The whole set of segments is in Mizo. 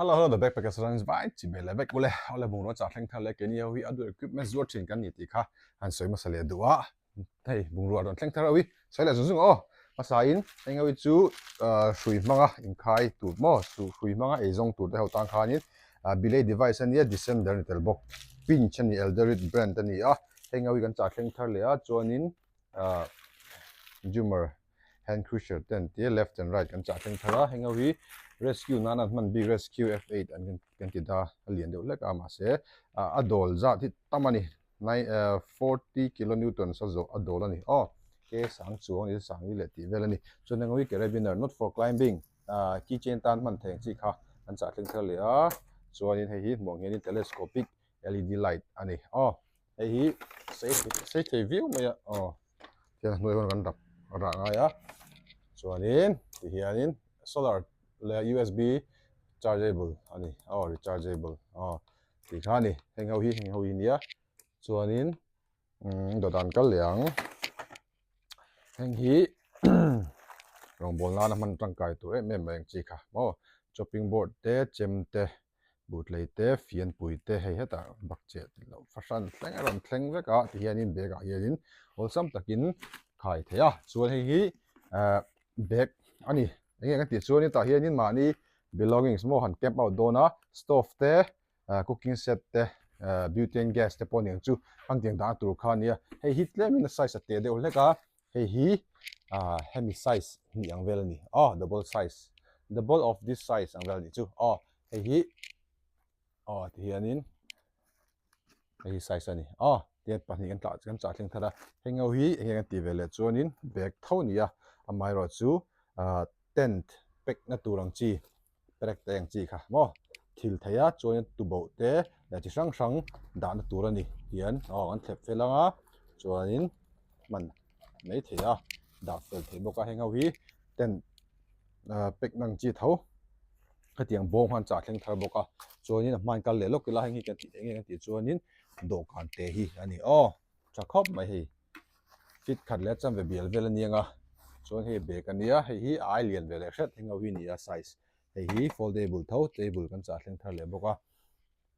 Hello hello the backpackers runs vai chi bel vek ule ole bungrua chah thleng thar leh keini ho hi a duh equipment zuar thin kan ni tih kha han sawi hmasa leh duh a hei bungrua rawn thleng thar ho hi sawi leh zung zung aw hmasa in heng ho hi chu hrui hmanga inkhai tur maw hrui hmanga eizawng tur te ho tan khanin belay device ania descender a ni tel bawk pinch a ni elderit brand a ni a heng ho hi kan chah thleng thar leh a chuanin jumar hand crusher te an ti a left and right kan chah thleng thar a heng ho hi rescue nana an hman bik rescue F eight an kan ti ta a lian deuh hlek a mahse a dawl zat hi tam a ni nine 40 kilonewtons a zawh a dawl a ni aw ke sang chuang ni sang ni leh tih vel a ni chuan heng ho hi carabiner not for climbing keychain tan hman thei ang chi kha an chah thleng thar leh a chuanin hei hi hmuh ang hianin telescopic led light a ni aw hei hi sei sei thei viau mai a aw tihian a hnuai huan kan rap rah ngai a chuanin tihianin solar leh usb chargeable a ni aw rechargeable aw tih kha a ni heng ho hi heng ho hi nia chuanin umm dawhdan kal leh ang heng hi rawngbawl nana hman tangkai tur em em mai ang chi kha maw chopping board te chem te. Butlei te, fianpui te hei hetah bakcheh loh fahran thleng a rawn thleng vek a tihianin bag ah hianin awlsam takin khai theih a chuan hei hi ehh bag a ni eng nge kan tih chuanin tah hianin mahni belongings maw han camp out dawn a stove te ehh cooking set te ehh butane gas te pawh a ni ang chu ang tiang dahna tur kha a nia hei hi tlemin a size a teh deuh hlek a hei hi ah hemi size hnih ang vel a ni aw double size double of this size ang vel a nih chu aw hei hi aw ti hianin hei hi size a ni aw tihian pahnih kan tlah kan chah thleng thar a heng ho hi eng nge kan tih ve leh chuanin bag tho a ni a amaherawhchu ah tent pack na tur ang chi perek te ang chi kha maw thil thei a chuan tuboh te leh chi hrang hrang dahna tur a ni hian aw an thlep fel ang a chuanin hman mai thei a dah fel thei bawk a heng ho hi tent ah pack na ang chi tho hetiang bawng khan chah thleng thar bawk a chuanin a hmain kal leh lawk ila heng hi kan tih eng nge kan tih chuanin dawhkan te hi a ni aw tha khawp mai hei. Fit khat leh chanve bial vel a niang a chuan hei bag a nia hei hi a ai lian ve leh hret englo hi a ni a size hei hi foldable tho table kan chah thleng thar leh bawk a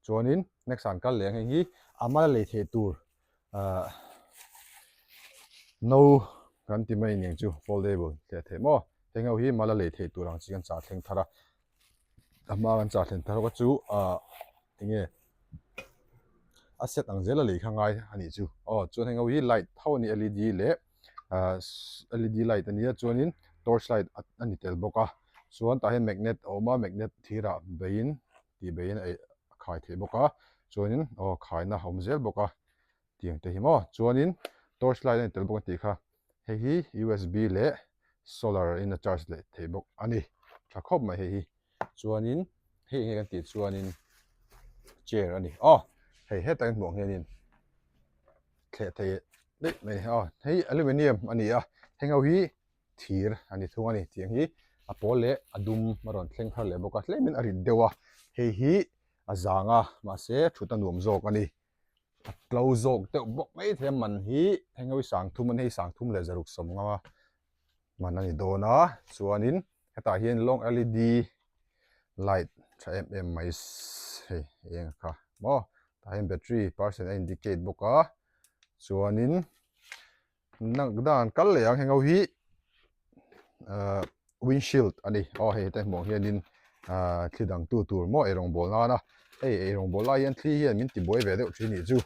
chuanin next ah an kal leh ang hei hi a mal a lei theih tur ahh no kan ti mai aniang chu foldable teh theih maw heng ho hi mal a lei theih tur ang chi kan chah thleng thar a a hma kan chah thlen thar kha chu ahh enge a set ang zel a lei kha ngai a nih chu aw chuan heng ho hi light tho a ni L E D leh ahh L E D light a nia chuanin torch light a ni tel bawk a chuan tah hian magnet a awm a magnet thirah beiin tih beiin a khai theih bawk a chuanin aw khaina a awm zel bawk a tiang te hi maw chuanin torch light a ni tel bawk a tih kha hei hi U S B leh solar in a charge leh thei bawk a ni tha khawp mai hei hi chuanin hei enge kan tih chuanin chair a ni aw hei hetah hian hmuh ang hianin thleh thei daih mai aw hei aluminium a ni a heng ho hi thir a ni thung a ni tiang hi a pawl leh a dum a rawn thleng thar leh bawk a tlemin a rit deuh a hei hi a zang a mahse thut a nuam zawk a ni. A tlo zawk deuh bawk mai thei a man hi heng ho hi sangthum a ni hei sangthum leh zaruk sawm ngam a man a ni dawn a chuanin hetah hian long L E D light tha em em mai hei eng kha maw tah hian battery percent a indicate bawk a chuanin Nak dan kal leh ang heng ho hi ahh windshield a ni aw hei te hmuh ang hianin ahh thli dang tu tur maw eirawng bawl nana hei eirawng bawl lai hian thli hian min ti buai ve deuh thin nih chu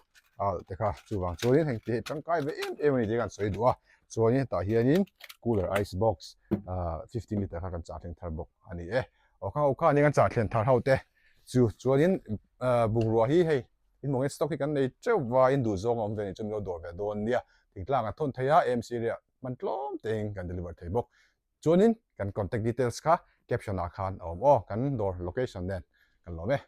alh te kha chuvang chuanin heng te hi tangkai ve em em a ni tih kan sawi duh a chuanin hetah hianin cooler ice box ahh fifteen litre kha kan chah thleng thar bawk a ni e aw khang ho khanin kan chah thlen thar ho te chu chuanin ahh bungrua hi hei. In mawngin stock hi kan nei teuh va, in duh zawng a awm ve nih chu min lo dawr ve dawn nia. Thingtlang an thawn thei a, AMC area hman tlawm tein kan deliver thei bawk. Chuanin kan contact details kha caption ah khan a awm aw, kan dawr location nen kan lawm e.